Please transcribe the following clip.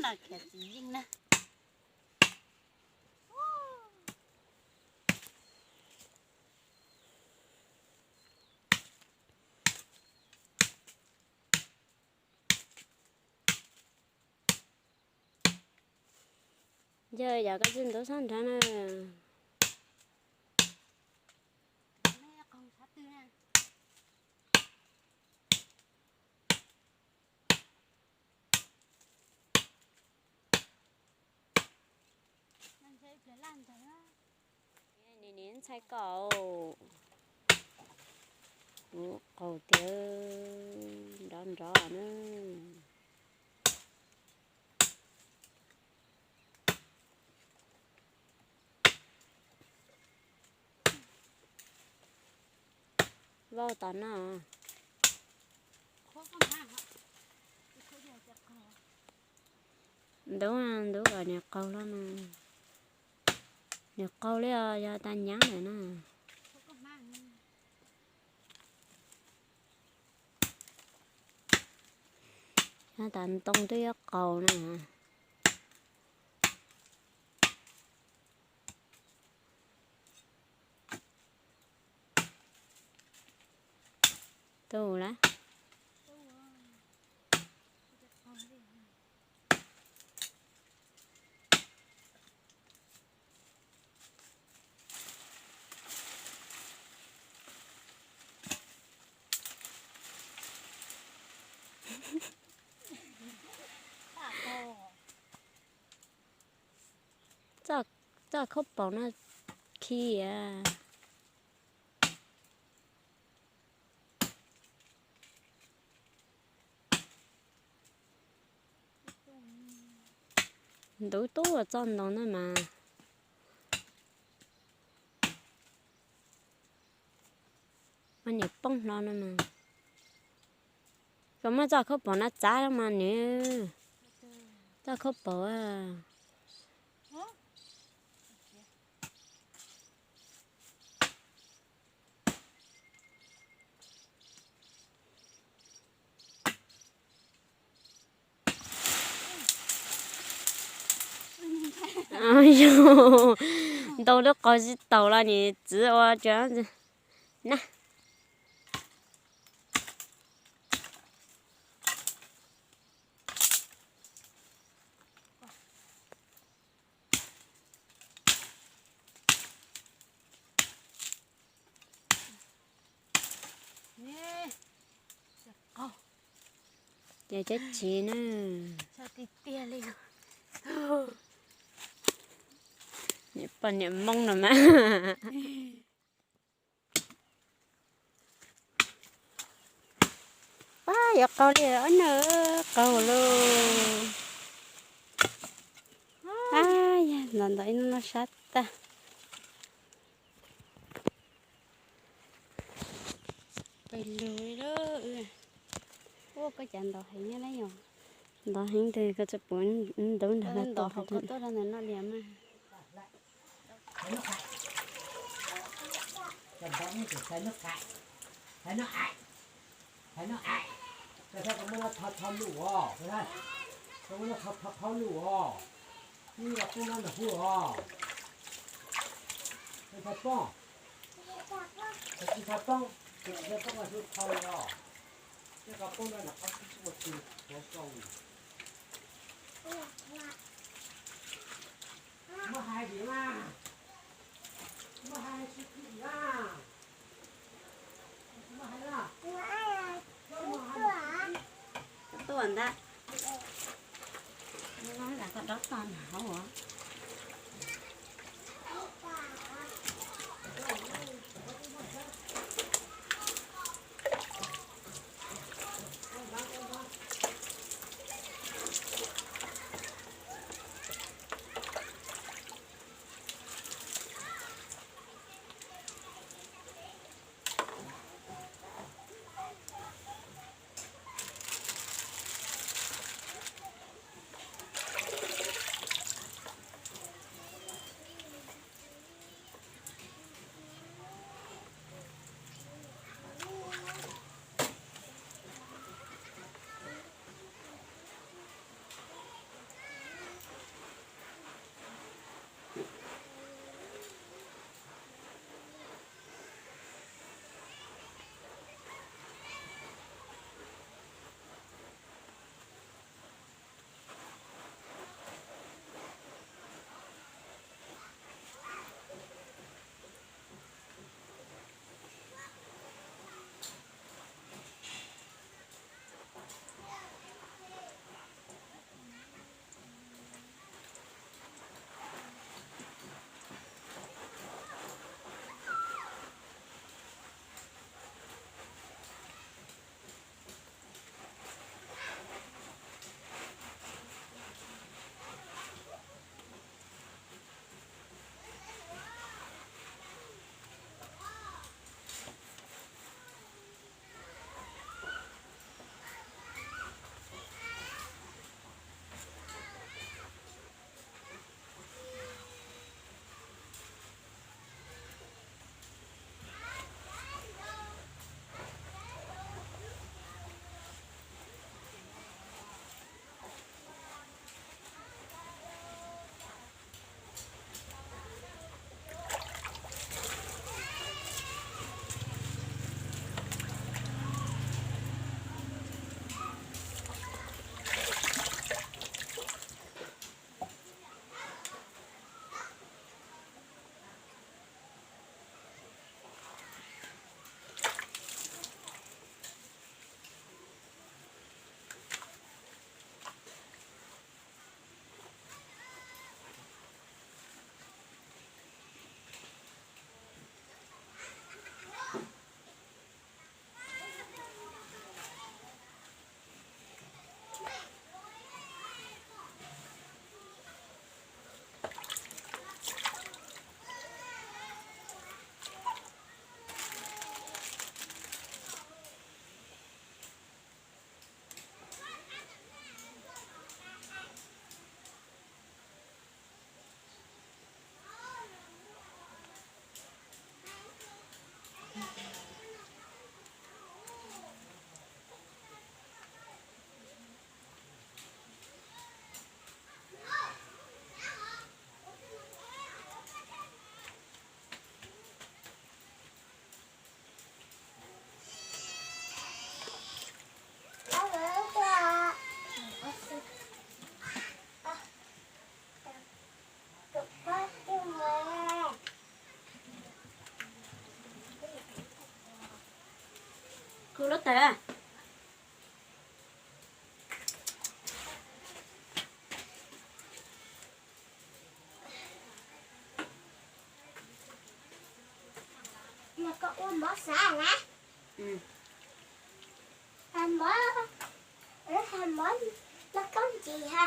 Khiav txiv yeej na. Yog yam koj tsis ntub sab nrad na. Nim niam ntxhais kaum, kuv qaug tiag, nrov nrov na. Vau tom no. Ntub, ntub kom niam qaug los no. Niam qaug li os, yog tas nyab lawm na. Yog tas ntoo twb yuav qaug na. Tu lawm. Txoj khaub paus no khi a. Ntub tub ua txoj ntoo na mas. Ua niam poob hlo no mas. Koj muab txoj khaub paus no txav los mas nws. Txoj khaub paus. Yog ntau lub qaug tsis taus los niam txiv ua tsuav na. Ces cov tsis na. Niam poj niam Hmoob no mas. Pab yuav qaug li os na, qaug lauj. Ab, yog ntawm ntawm ib lub no sab tag. Pais lug li lauj. Ua koj cas ntau heev nyob na yog. Ntau heev tes koj tsis pum ntub nrog koj tuaj rau ntawm no li mas. Tuaj ntag. Lam koj dob tog na hauv. tawg. Koj ua mov xav na. Mov, mov los koj ntsis ha.